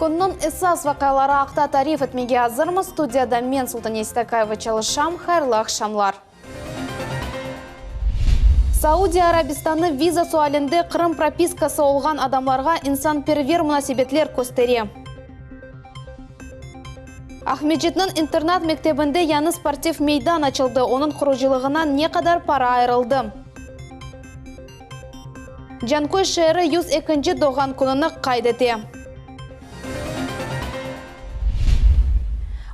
Künniñ esas vaqiaları aqta tarif etmege azırmız. Studiyada men, Sultane Seytakayeva, çalışam. Hayırlı aqşamlar. Saudiya Arabistanı viza sualinde Qırım propiskası olğan adamlarğa insanperver munasebetler köstere. Aqmescitniñ internat mektebinde yañı sportiv meydan açıldı, onıñ qurucılığına ne qadar para ayırıldı? Canköy şeeri 102-nci doğğan kününi qayd ete.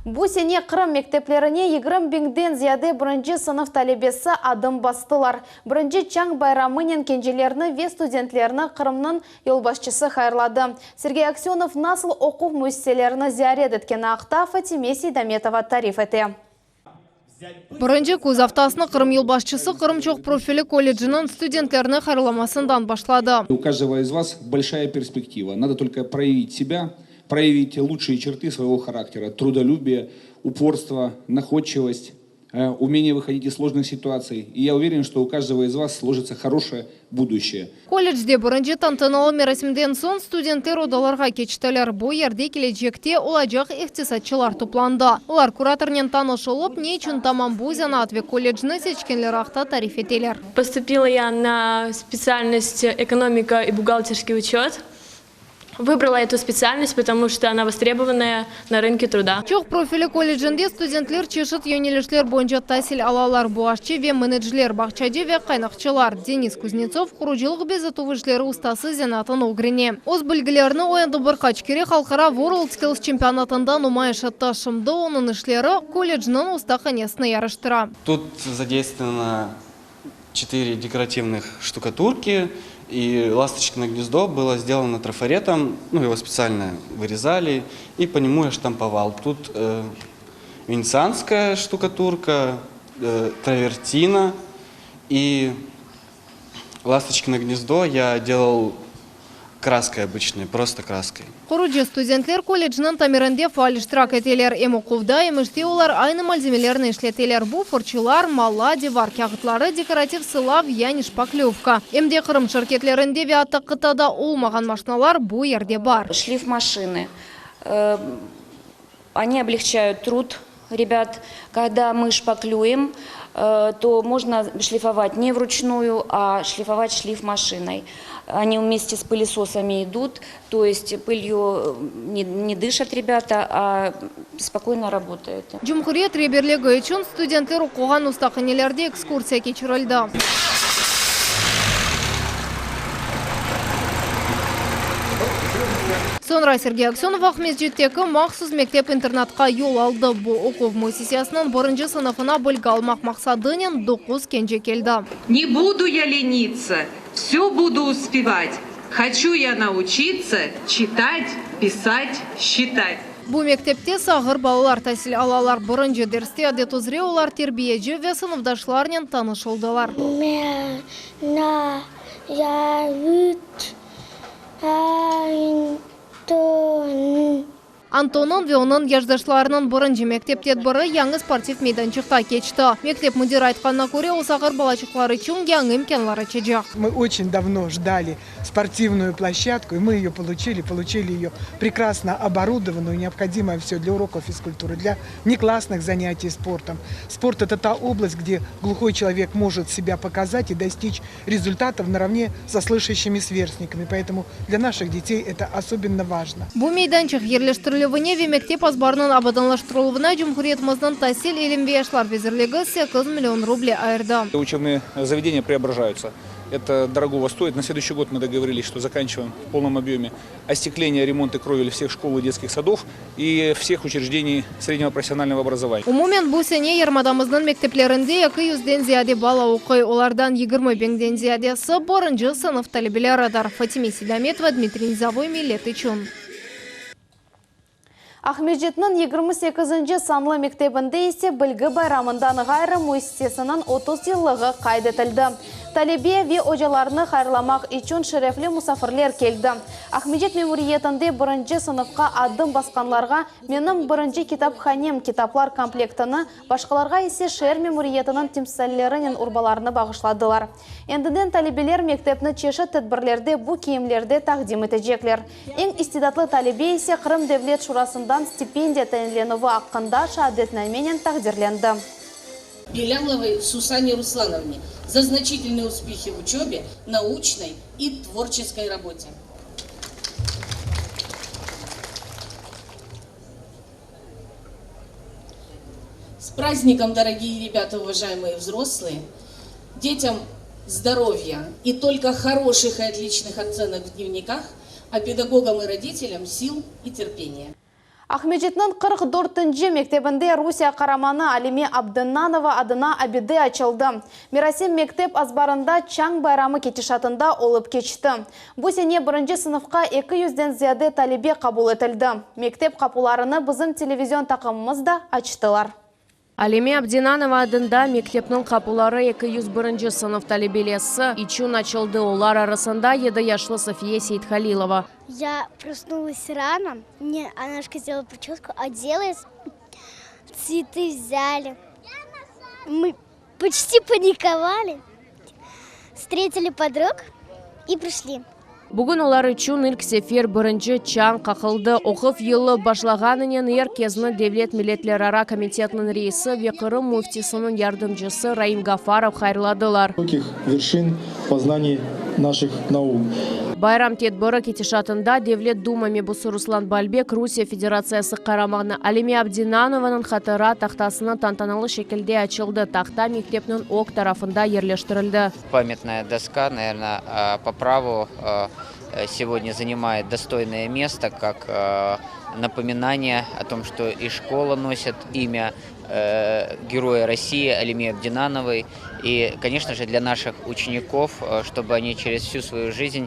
Bu sene Qırım mekteplerine 20 biñden ziyade birinci sınıf talebesi adım bastılar. Birinci çañ bayramınen kencelerni ve studentlerni Qırımnıñ yolbaşçısı hayırladı. Sergey Aksönov nasıl oquv müessiselerini ziyaret etkeni aqta Fatime Seydametova tarif ete. Birinci küz aftasını Qırım yolbaşçısı Qırım çoq profilli kolleciniñ studentlerini hayırlamasından başladı. U каждого из вас большая перспектива. Надо только проявить себя, проявить лучшие черты своего характера, трудолюбие, упорство, находчивость, умение выходить из сложных ситуаций. И я уверен, что у каждого из вас сложится хорошее будущее. Kollecde birinci tantanalı merasimden soñ studentler odalarğa keçtiler. Bu yerde kelecekte olacaq iqtisatçılar toplandı. Olar kuratornen tanış olıp, ne içün tamam bu zenaat ve kollecni seçkenleri aqta tarif eteler. Postupila ya na spetsialnost Ekonomika i buhgalterskiy uçet. Vıbrala etu spetsialnost, potomu çto ona vostrebovannaya na rınke truda. Çoq profilli kollecinde studentler çeşit yönelişler boyunca tasil alalar, bu aşçı ve menedjler, bağçacı ve qaynaqçılar. Denis Kuznetsov qurucılıq bezetüv işleri ustası zenaatını ögrene. Öz bilgilerini o endi bir qaç kere halqara WorldSkills çempionatında numayış etti. Şimdi onıñ işleri kollecniñ ustahanesini yaraştıra. Tut zadeystvovano Çetıre dekorativnıh ştukaturki i Lastoçkino gnezdo bylo sdelano trafaretom, nu, ego spetsialno vırezali, i po nemu ya ştampoval. Tut venetsianskaya ştukaturka, travertina i Lastoçkino gnezdo ya delal Kraskoy obıçnoy, prosto kraskoy. Qurucı studentler kollecniñ tamirinde faal iştirak eteler. Em oquvda, em işte olar aynı malzemelerni işleteler, bu fırçılar, mala, divar kâğıtları, dekorativ sılav, yani şpaklövka. Em de Qırım şirketlerinde ve atta qıtada olmağan maşinalar bu yerde bar. Şlif maşinı, Oni oblegçayut trud rebât. Kogda mı şpaklüem, to mojno şlifovat ne vruçnuyu, a şlifovat şlif maşinoy. Oni vmeste s pılesosami idut, to est pılью ne dışat rebâta, a spokoyno rabotayut. Cumhuriyet reberligi içün studentler oquğan ustahanelerde ekskursiya keçirildi. Soñra Sergey Aksönov Aqmescitteki mahsus mektep-internatqa yol aldı. Bu oquv müessisesiniñ birinci sınıfına bilgi almaq maqsadınen doquz kence keldi. Ne budu ya lenitsa, vsö budu uspevat, Hoçu ya nauçitsa çitat, pisat, şçitat. Bu mektepte sağır balalar tasil alalar. Birinci derste adet üzre olar terbiyeci ve sınıfdaşlarnen tanış oldılar. Meni zovut Anton. Antonnıñ ve onıñ yaşdaşlarınıñ birinci mektep tedbiri yañı sportiv meydançıqta keçti. Mektep müdiri aytqanına köre, o sağır balaçıqlar içün yañı imkânlar açacaq. Mı oçen davno ždali sportivnuyu ploşçadku, i mı eyo poluçili, poluçili eyo prekrasno oborudovanuyu, neobhodimoye vsё dlâ urokov fizkulturı, dlâ vneklassnıh zanâtiy sportom. Sport, eto ta oblast, gde gluhoy çelovek možet sebâ pokazat i dostiç rezultatov naravne so slışaşçimi sverstnikami, poetomu dlâ naşih detey eto osobenno vajno. Bu meydançıq yerleştirilüvine ve mektep azbarınıñ abadanlaştırıluvına cumhuriyetimizniñ Tasil, ilim ve yaşlar vezirligi sekiz million ruble ayırdı. Uçebnıye zavedeniya preobражаются. Это дорогого стоит. На следующий год мы договорились, что заканчиваем в полном объеме остекление, ремонты кровель всех школ и детских садов и всех учреждений среднего профессионального образования. Umumen, bu sene yarımadamıznıñ mekteplerinde eki yüzden ziyade bala oquy, olardan 20 biñden ziyadesi birinci sınıf talebeleridir. Fatime Seydametova, Dmitriy Nizovoy, Millet içün. Aqmescitniñ 28-nci sanlı mektebinde ise Bilgi bayramından ğayrı müessisesiniñ 30 yıllığı qayd etildi. Talebe ve ocalarnı hayırlamaq içün şerefli musafirler keldi. Aqmescit memuriyetinde birinci sınıfqa adım basqanlarğa Menim birinci kitaphanem kitaplar komplektini, başqalarğa ise şeer memuriyetiniñ timsallerinen urbalarnı bağışladılar. Endiden talebeler mektepni çeşit tedbirlerde bu kiyimlerde taqdim etecekler. Eñ istidatlı talebe ise Qırım Devlet Şurasından stipendiya tayinlenüvi aqqında şeadetnamenen taqdirlendi. Belâlovой Susane Ruslanovne za znaçitelnıye uspexi v uçöbe, nauçnoy i tvorçeskoy rabote. С праздником, дорогие ребята, уважаемые взрослые! Детям здоровья и только хороших и отличных оценок в дневниках, а педагогам и родителям сил и терпения. Aqmescitniñ 44-nci mektebinde Rusiye qaramanı Alime Abdennanova adına abide açıldı. Merasim mektep azbarında çañ bayramı ketişatında olıp keçti. Bu sene birinci sınıfqa eki yüzden ziyade talebe qabul etildi. Mektep qapularını bizim televizion taqımımız da açtılar. Alime Abdinanova adında mektepniñ qapuları 201-nci sınıf talebelesi içün açıldı, olar arasında yedi yaşlı Safiye Seythalilova. Ya prosнулась rano, mne anашка сделала прическу, оделась, цветы взяли, мы почти паниковали, встретили подруг и пришли. Bugün olar içün ilk sefer birinci çañ qaqıldı. Oquv yılı başlağanınen er kezni Devlet milletlerara komitetiniñ reisi ve Qırım müftisiniñ yardımcısı Raim Gafarov hayırladılar. Bayram tedbiri ketişatında Devlet Duma mebusı Ruslan Balbek Rusiye Federatsiyası Qaramanı Alime Abdinanovanıñ hatıra tahtasını tantanalı şekilde açıldı. Tahta mektepniñ ög tarafında yerleştirildi. Pamyatnaya doska, naverno, po pravu segodnâ zanimaet dostoynoye mesto, kak napominaniye o tom, çto i şkola nosit imâ Geroya Rossii Alime Abdinanovoy, i, koneçno je, dlâ naşih uçenikov, çtoby oni çerez vsü svoyu jizn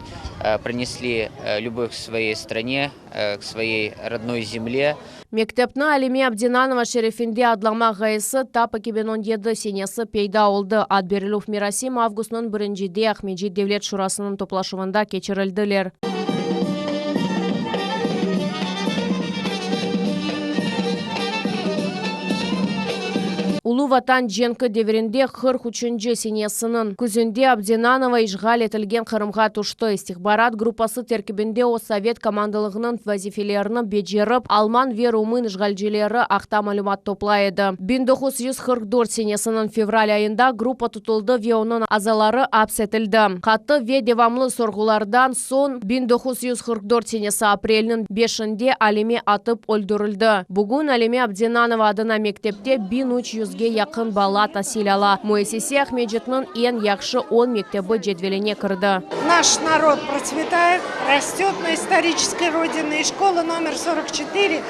prinesli lübov k svoyey strane, k svoyey rodnoy zemle. Mektepni Alime Abdinanova şerefinde adlamaq ğayesi tap 2017 senesi peyda oldı. Ad berilüv merasim avgustnıñ birincide Aqmecit Devlet Şurasınıñ toplaşuvında keçirildiler. Ulu Vatan cenki devirinde 43-nci senesiniñ küzünde Abdinanova işğal etilgen Qırımğa tüşti. İstihbarat gruppası terkibinde o sovet komandalığınıñ vazifelerini becerip, alman ve rumın işğalcileri aqta malümat toplay edi. 1944 senesiniñ fevral ayında gruppa tutuldı ve onıñ azaları aps etildi. Qattı ve devamlı sorğulardan soñ 1944 senesi aprelniñ beşinde Alime atıp öldürildi. Bugün Alime Abdinanova adına mektepte 1300-ge yaqın bala tasil ala. Müessise Aqmescitniñ eñ yahşı on mektebi cedveline kirdi. Naş narod protsvetayet, rastet na istoriçeskoy rodine, i şkola nomer 44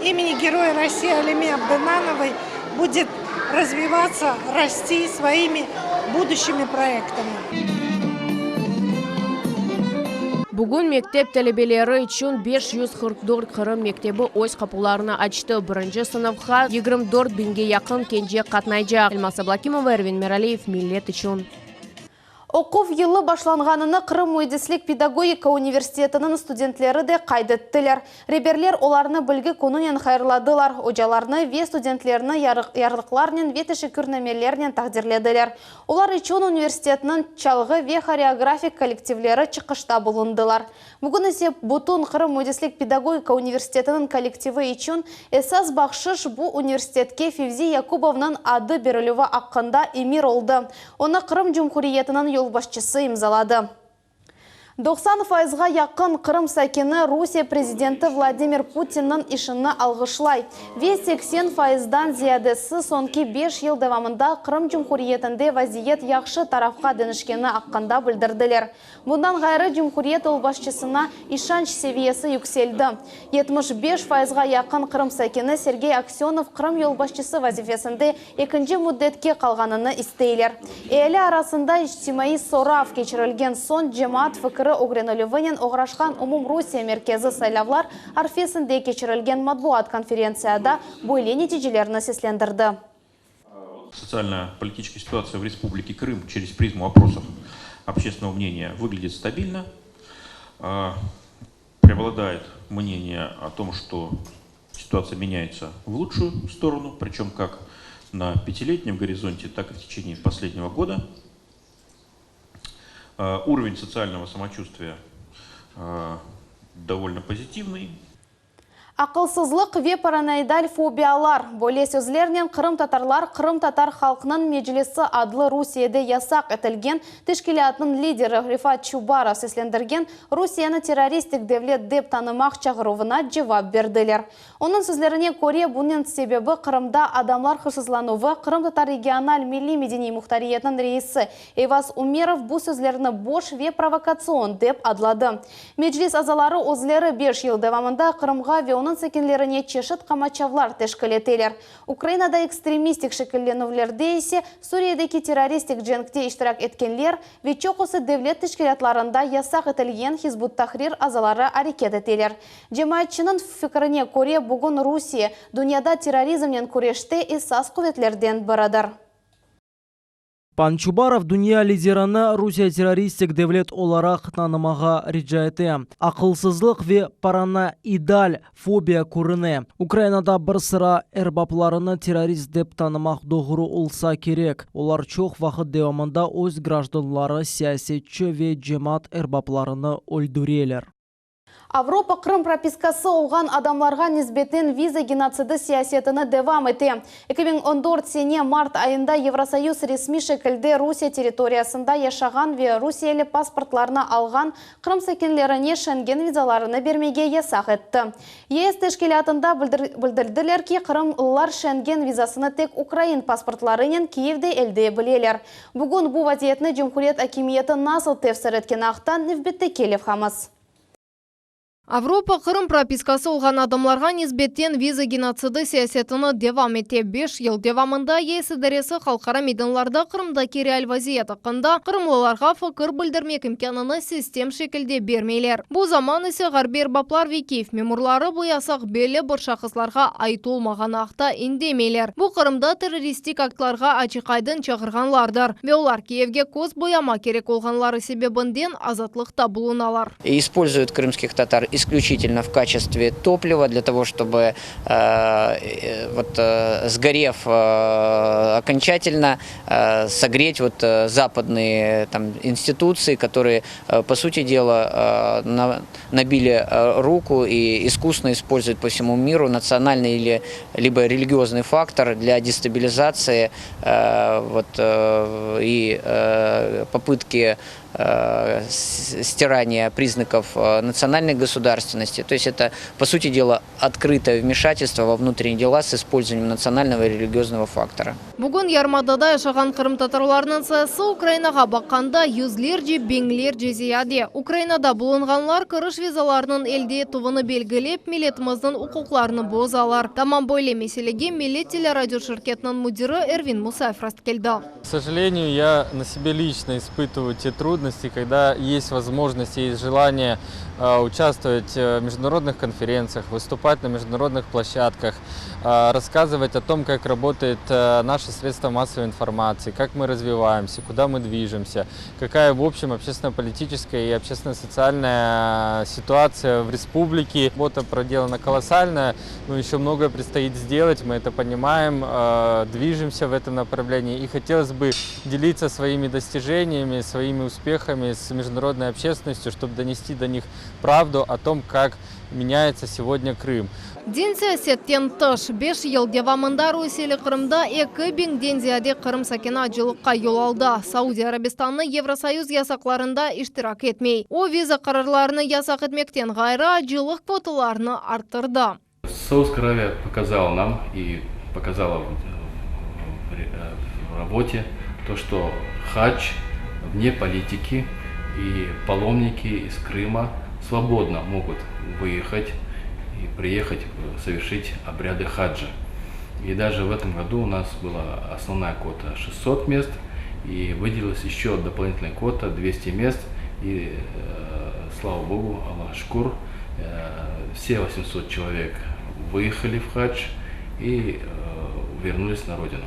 imeni Geroya Rossii Alime Abdinanovay budet razvivatsa, rasti svoimi buduşçimi proyektami. Bugün mektep talebeleri içün 544 Qırım mektebi öz qapularını açtı. Birinci sınıfqa 24 biñge yaqın kence qatnaycaq. Elmaz Ablâkimova, Ervin Meraliyev, Millet içün. Oquv yılı başlanğanını Qırım müendislik-pedagogika universitetiniñ studentleri de qayd ettiler. Reberler olarnı bilgi kününen hayırladılar, ocalarnı ve studentlerni yarlıqlarnen ve teşekkürnamelernen taqdirlediler. Olar içün universitetniñ çalğı ve horeografik kollektivleri çıqışta bulundılar. Bugün ise bütün Qırım müendislik-pedagogika universitetiniñ kollektivi içün esas bahşış bu universitetke Fevzi Yakubovnıñ adı berilüvi aqqında emir oldı. Onı Qırım Cumhuriyetiniñ yolbaşçısı imzaladı. 90 fayızğa yaqın Qırım sakini Rusiye prezidenti Vladimir Putinniñ işini alğışlay ve 80 fayızdan ziyadesi soñki beş yıl devamında Qırım Cumhuriyetinde vaziyet yahşı tarafqa deñişkeni aqqında bildirdiler. Bundan ğayrı, cumhuriyet yolbaşçısına işanç seviyesi yükseldi. 75 fayızğa yaqın Qırım sakini Sergey Aksönov Qırım yolbaşçısı vazifesinde ekinci müddetke qalğanını isteyler. Eali arasında içtimaiy sorav keçirilgen soñ cemaat fikri ögrenilüvinen oğraşqan Umumrusiye merkezi saylavlar arfesinde keçirilgen matbuat konferentsiyada böyle neticelerni seslendirdi. Sotsiально-politiçeskaya situatsiya v Respublike Krım çerez prizmu опросов. Общественного мнения выглядит стабильно. Преобладает мнение о том, что ситуация меняется в лучшую сторону, причем как на пятилетнем горизонте, так и в течение последнего года. Уровень социального самочувствия довольно позитивный. Aqılsızlıq ve paranoidal fobiyalar, böyle sözlernen qırımtatarlar Qırımtatar halqınıñ Meclisi adlı Rusiyede yasaq etilgen teşkilâtnıñ lideri Refat Çubarov seslendirgen Rusiyeni terroristik devlet dep tanımaq çağıruvına cevap berdiler. Onıñ sözlerine köre, bunıñ sebebi Qırımda adamlar hırsızlanuvı, Qırımtatar regional milliy-medeniy muhtariyetiniñ reisi Eyvaz Umerov bu sözlerni boş ve provokatsion dep adladı. Meclis azaları özleri beş yıl devamında Qırımğa ve onıñ sakinlerine çeşit qamaçavlar teşkil eteler. Ukrainada ekstremistik şekillenüvlerde ise Suriyedeki terroristik cenkte iştirak etkenler ve çoqusı devlet teşkilâtlarında yasaq etilgen Hizb ut-Tahrir azaları areket eteler. Cemaatçınıñ fikrine köre, bugün Rusiye, dünyada terrorizmnen küreşte esas quvetlerden biridir. Pan Çubarov dünya liderini Rusiye terroristik devlet olaraq tanımağa rica ete. Aqılsızlıq ve paranoidal fobiya körüne. Ukrainada bir sıra erbaplarını terrorist dep tanımaq doğru olsa kerek, olar çoq vaqıt devamında öz grajdanları, siyasetçi ve cemaat erbaplarını öldüreler. Avropa Qırım propiskası olğan adamlarğa nisbeten viza genotsidi siyasetini devam ete. 2014 sene mart ayında Yevrosoyuz resmiy şekilde Rusiye territoriyasında yaşağan ve rusiyeli pasportlarnı alğan Qırım sakinlerine Şengen vizalarını bermege yasaq etti. YES teşkilâtında bildirdiler ki, qırımlılar Şengen vizasını tek ukrain pasportlarınen Kiyevde elde bileler. Bugün bu vaziyetni cumhuriyet akimiyeti nasıl tefsir etkeni aqta nevbetteki levhamız. Avropa Qırım propiskası olğan adamlarğa nisbeten viza genotsidi siyasetini devam ete. Beş yıl devamında YES idaresi halqara meydanlarda Qırımdaki real vaziyet aqqında qırımlılarğa fikir bildirmek imkânını sistem şekilde bermeyler. Bu zaman ise ğarbiy erbaplar ve Kiyev memurları bu yasaq belli bir şahıslarğa ait olmağanı aqta indemeyler. Bu Qırımda terroristik aktlarğa açıq-aydın çağırğanlardır ve olar Kiyevge köz boyama kerek olğanları sebebinden azatlıqta bulunalar. Используют крымских татар исключительно в качестве топлива для того, чтобы вот сгорев окончательно, согреть вот западные там институции, которые, по сути дела, набили руку и искусно используют по всему миру национальный или либо религиозный фактор для дестабилизации вот, и попытки стирания признаков национальной государственности. То есть это, по сути дела, открытое вмешательство во внутренние дела с использованием национального и религиозного фактора. Bugün yarımadada yaşağan qırımtatarlarnıñ sayısı Ukrainağa baqqanda yüzlerce, biñlerce ziyade. Ukrainada bulunğanlar kiriş vizalarınıñ elde etüvini belgilep, milletimizniñ uquqlarını bozalar. Tamam böyle meselege Millet teleradioşirketiniñ müdiri Ervin Musayev rastkeldi. К сожалению, я на себе лично испытываю те трудности, когда есть возможность, есть желание участвовать в международных конференциях, выступать на международных площадках, рассказывать о том, как работает наше средство массовой информации, как мы развиваемся, куда мы движемся, какая в общем общественно-политическая и общественно-социальная ситуация в республике. Работа проделана колоссальная, но еще многое предстоит сделать, мы это понимаем, движемся в этом направлении. И хотелось бы делиться своими достижениями, своими успехами с международной общественностью, чтобы донести до них правду о том, как меняется сегодня Крым. Din siyasetten tış, 5 yıl devamında Rusiyeli Qırımda 2000-den ziyade Qırım sakini acılıqqa yol aldı. Saudiya Arabistanı Yevrosoyuz yasaqlarında iştirak etmey. O, viza qararlarını yasaq etmekten ğayrı acılıq kvotalarını arttırdı. Саудовская Аравия показала нам и показала в работе то, что хадж вне политики и паломники из Крыма свободно могут выехать и приехать совершить обряды хаджа. И даже в этом году у нас была основная квота 600 мест, и выделилась еще дополнительная квота 200 мест. И, слава богу, Allağa şükür, все 800 человек выехали в хадж и вернулись на родину.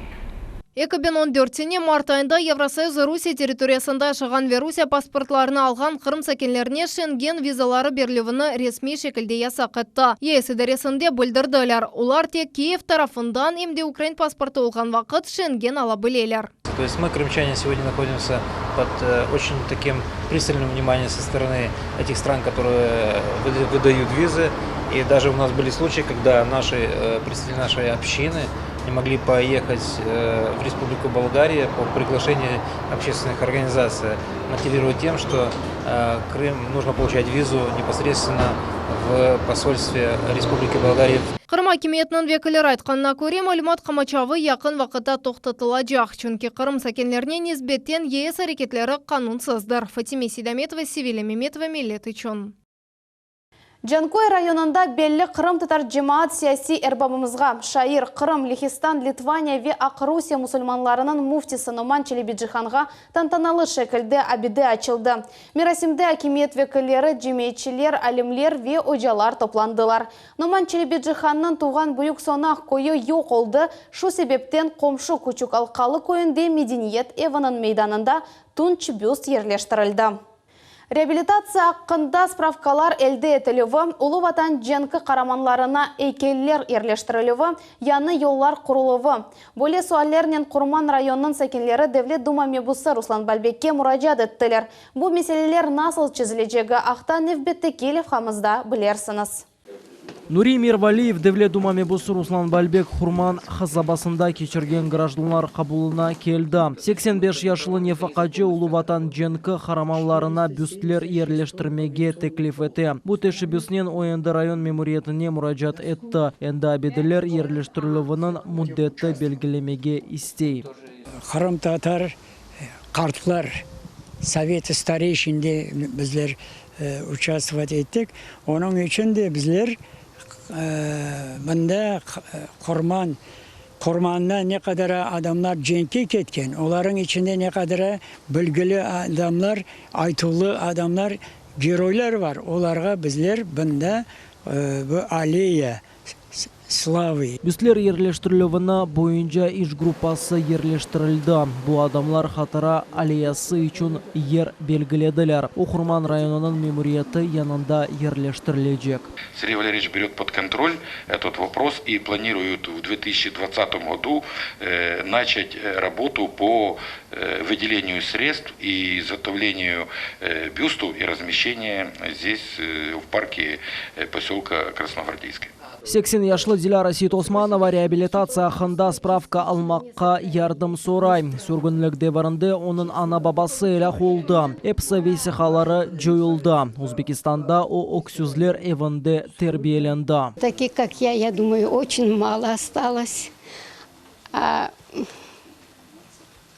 2014 sene mart ayında Yevrosoyuz Rusiye territoriyasında yaşağan ve Rusiye pasportlarını alğan Qırım sakinlerine Şengen vizaları berilüvini resmiy şekilde yasaq etti. YES idaresinde bildirdiler, olar tek Kiyev tarafından em de ukrain pasportı olğan vaqıt Şengen ala bileler. То есть мы, крымчане, сегодня находимся под очень таким пристальным вниманием со стороны этих стран, которые выдают визы. И даже у нас были случаи, когда наши представители нашей общины не могли поехать в Республику Болгария по приглашению общественных организаций, мотивируя тем, что Крым нужно получать визу непосредственно в посольстве Республики Болгария. Qırım akimiyetiniñ vekilleri aytqanına köre, malümat qamaçavı yaqın vaqıtta toqtatılacaq, çünki Qırım sakinlerine nisbeten YES areketleri qanunsızdır. Fatime Seydametova, Sevilâ Memetova, Millet içün. Canköy rayonında belli qırımtatar cemaat-siyasiy erbabımızğa, şair, Qırım, Lehistan, Litvaniya ve Aqrusiye musulmanlarınıñ müftisi Noman Çelebicihanğa tantanalı şekilde abide açıldı. Merasimde akimiyet vekilleri, cemiyetçiler, alimler ve ocalar toplandılar. Noman Çelebicihannıñ tuvğan Büyük Sonaq köyü yoq oldı, şu sebepten qomşu Küçük Alqalı köyünde medeniyet eviniñ meydanında tunç büst yerleştirildi. Reabilitatsiya aqqında spravkalar elde etilüvi, Ulu Vatan cenki qaramanlarına eykeller yerleştirilüvi, yañı yollar quruluvı. Böyle suallernen Qurman rayonınıñ sakinleri Devlet Duma mebusı Ruslan Balbekke muracaat ettiler. Bu meseleler nasıl çezilecegi aqta nevbetteki levhamızda bilersiñiz. Nuri Mirvaliyev Devlet Duma mebusı Ruslan Balbek Qurman qasabasında keçirgen grajdanlar qabulına keldi. 85 yaşlı nefaqacı Ulu Vatan cenki qaramanlarına büstler yerleştirmege teklif ete. Bu teşebbüsnen o endi rayon memuriyetine muracaat etti. Endi abideler yerleştirilüviniñ müddeti belgilemege istey. Qırımtatar qartlar Soveti stareyşinde bizler uçastvovat ettik. Onıñ içün de bizler mında Qurman, Qurmanda ne qadar adamlar cenkke ketken, olarıñ içinde ne qadar bilgili adamlar, aytuvlı adamlar, geroylar var, olarğa bizler bunda bu alleya Slavı. Büstler yerleştirilüvini boyunca iş gruppası yerleştirildi. Bu adamlar hatıra alleyası içün yer belgilediler. O Qurman rayonınıñ memuriyeti yanında yerleştirilecek. Sergey Valeryeviç berет pod kontrol этот vopros i planiruyet v 2020 godu načat rabotu po vıdeleniyu sredstv i izgotovleniyu büstov i razmeşçeniye zdes v parke posölka Krasnogvardeyskoye. 80 yaşlı Dilâra Seytosmanova reabilitatsiya aqqında spravka almaqqa yardım soray. Sürgünlik devirinde onıñ ana-babası elâk oldı, episi vesiqaları coyuldı. Özbekistanda o öksüzler evinde terbiyelendi. Takih, kak ya, ya dumayu, oçün malo ostalosi. A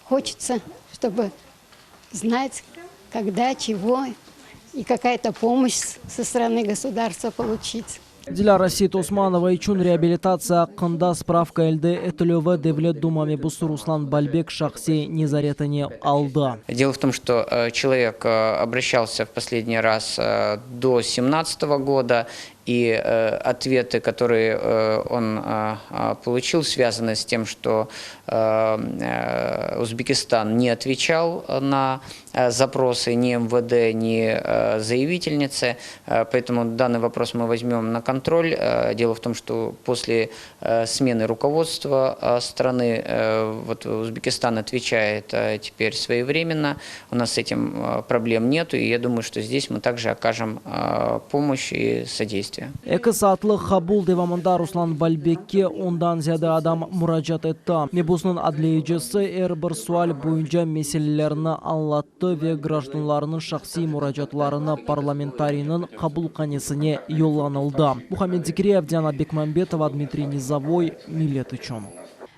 hoçetsa, çtobı znat, kogda, çego i kakaya-to pomoşç so storony gosudarstva poluçit. Dilâra Seytosmanova içün reabilitatsiya aqqında spravka elde etilüvi Devlet Duma mebusı Ruslan Balbek şahsiy nezaretine aldı. Delo v tom, çto çelovek obraşçalsâ v posledniy raz do semnadtsatogo goda, И ответы, которые он получил, связаны с тем, что Узбекистан не отвечал на запросы ни МВД, ни заявительницы. Поэтому данный вопрос мы возьмем на контроль. Дело в том, что после смены руководства страны вот Узбекистан отвечает теперь своевременно. У нас с этим проблем нету, и я думаю, что здесь мы также окажем помощь и содействие. Eki saatlıq qabul devamında Ruslan Balbekke ondan ziyade adam muracaat etti. Mebusnıñ adliyecisi er bir sual boyunca meselelerni añlattı ve grajdanlarnıñ şahsiy muracaatlarını parlamentariyniñ qabulhanesine yollanıldı. Muhammed Zikriyev, Diana Bekmambetova, Dmitriy Nizovoy, Millet içün.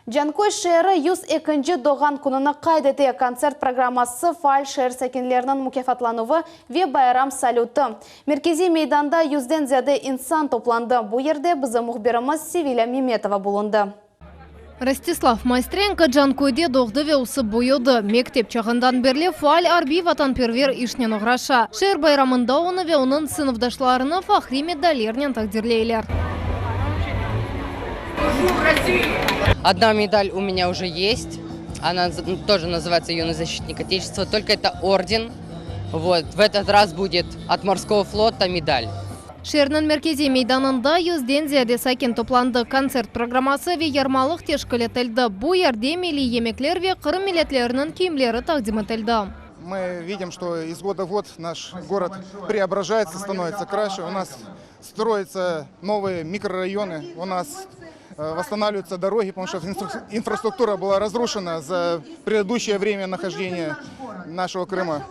Canköy şeeri 102-nci doğğan kününi qayd ete, kontsert programması, faal şeer sakinleriniñ mukâfatlanuvı ve bayram salüti. Merkeziy meydanda yüzden ziyade insan toplandı. Bu yerde bizim mühbirimiz Sevilâ Memetova bulundı. Rostislav Maystrenko Canköyde doğdı ve ösip büyüdi. Mektep çağından berli faal arbiy-vatanperver işnen oğraşa. Şeer bayramında onı ve onıñ sınıfdaşlarını fahriy medallernen taqdirleyler. Odna medal u menya uje yest. Она тоже называется Юный защитник Отечества, только это орден. Вот, в этот раз будет от морского флота медаль. Şeerniñ merkeziy meydanında yüzden ziyade sakin toplandı, kontsert programması ve yarmalıq teşkil etildi. Bu yerde milliy yemekler ve Qırım milletleriniñ kiyimleri taqdim etildi. Мы видим, что из года в год наш город преображается, становится краше. У нас строятся новые микрорайоны, у нас восстанавливаются дороги, потому что инфраструктура была разрушена за предыдущее время нахождения нашего Крыма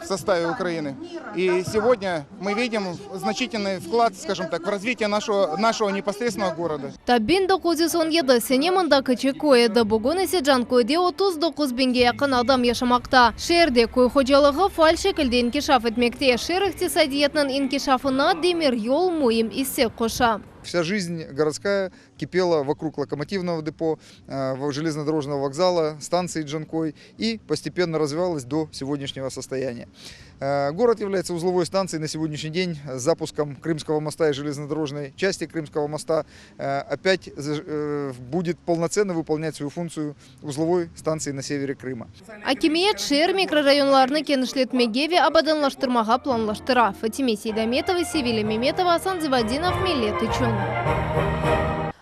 в составе Украины. И сегодня мы видим значительный вклад, скажем так, в развитие нашего, нашего непосредственного города. Ta 1917 sene mında kiçik köy edi, bugün ise Canköyde 39 biñge yaqın adam yaşamaqta. Şeerde köy hocalığı faal şekilde inkişaf etmekte. Şeer iqtisadiyatınıñ inkişafına demir yol müim isse qoşa. Вся жизнь городская кипела вокруг локомотивного депо, железнодорожного вокзала, станции Джанкой и постепенно развивалась до сегодняшнего состояния. Город является узловой станцией на сегодняшний день с запуском Крымского моста и железнодорожной части Крымского моста опять будет полноценно выполнять свою функцию узловой станции на севере Крыма. Akimiyet şeer mikrorayonlarını kenişletmege ve abadanlaştırmağa planlaştıra. Fatime Seydametova, Sevilâ Memetova, Asan Zivadinov, Millet içün.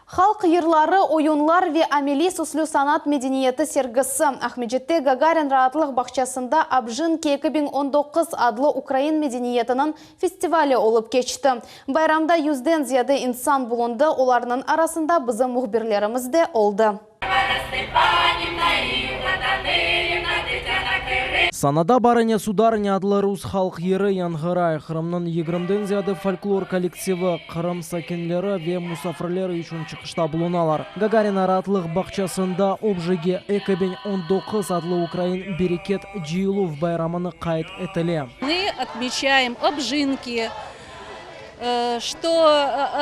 Halq yırları, oyunlar ve ameliy süslü sanat medeniyeti sergisi Aqmescitte Gagarin raatlıq bağçasında Objinki 2019 adlı ukrain medeniyetiniñ festivali olıp keçti. Bayramda yüzden ziyade insan bulundı, olarnıñ arasında bizim mühbirlerimiz de oldı. Sanada Barınya sudarınya adlı rus halq yırı yañğıray. Qırımnıñ yigirmiden ziyade folklor kollektivi Qırım sakinleri ve musafirleri içün çıqışta bulunalar. Gagarina raatlıq bağçasında Objigi 2019 adlı ukrain bereket cıyıluv bayramını qayd etile. Мы отмечаем обжинки, что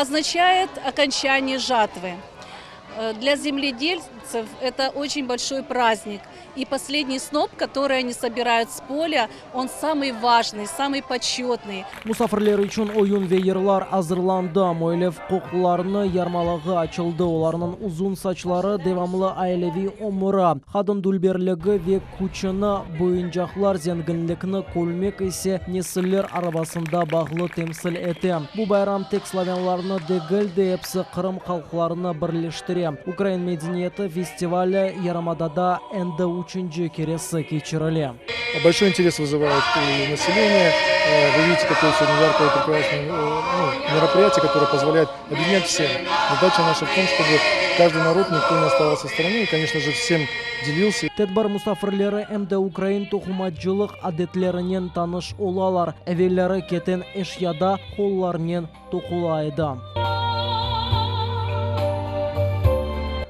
означает окончание жатвы. Для земледельцев это очень большой праздник. И последний сноп, который они собирают с поля, он самый важный, самый почетный. Musafirler içün oyun ve yırlar azırlandı. Müellif qoqlarnıñ yarmalığı açıldı. Olarnıñ uzun saçları, devamlı aileviy ömüri, qadın dülberligi ve küçüni, boyuncaqlar zenginlikni, kölmek ise nesiller arasında bağnı temsil ete. Bu bayram tek slavânlarnı degil de, episi Qırım halqlarını birleştire. Ukrain medeniyeti festivali yarımadada endi üçünci keresi keçirile. Большой интерес вызывает у населения. Вы видите, какое сегодня яркое и прекрасное ну, мероприятие, которое позволяет объединять всех. Задача наша в том, чтобы каждый народ, никто не оставался в стороне и, конечно же, всем делился. Tedbir musafirleri em de ukrain toqumacılıq adetlerinen tanış olalar. Evelleri keten eşya da qollarnen toqula edi.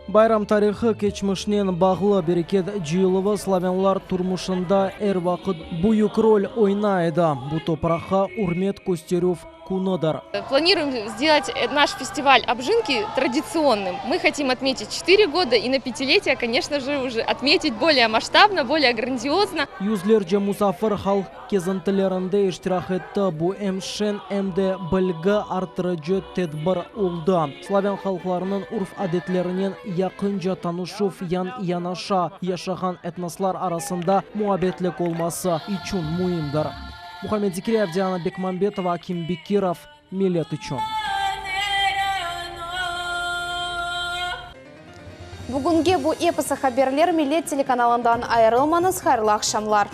Bayram tarihı keçmişnen bağlı bereket cıyıluvı slavânlar turmuşında er vaqıt büyük rol oynay edi. Bu topraqqa ürmet kösterüv künüdir. Планируем сделать наш фестиваль обжинки традиционным. Мы хотим отметить 4 года и на пятилетие, конечно же, уже отметить более масштабно, более грандиозно. Yüzlerce musafir halq kezintilerinde iştirak etti. Bu em şeñ, em de bilgi arttırıcı tedbir oldı. Slavân halqlarınıñ urf-adetlerinen yaqınca tanışuv yan-yanaşa yaşağan etnoslar arasında muabbetlik olması içün müimdir. Muhammed Zikriyev, Diana Bekmambetova, Akim Bekirov, Millet içün. Bugünge bu episi haberler Millet telekanalından ayırılmañız, hayırlı aqşamlar.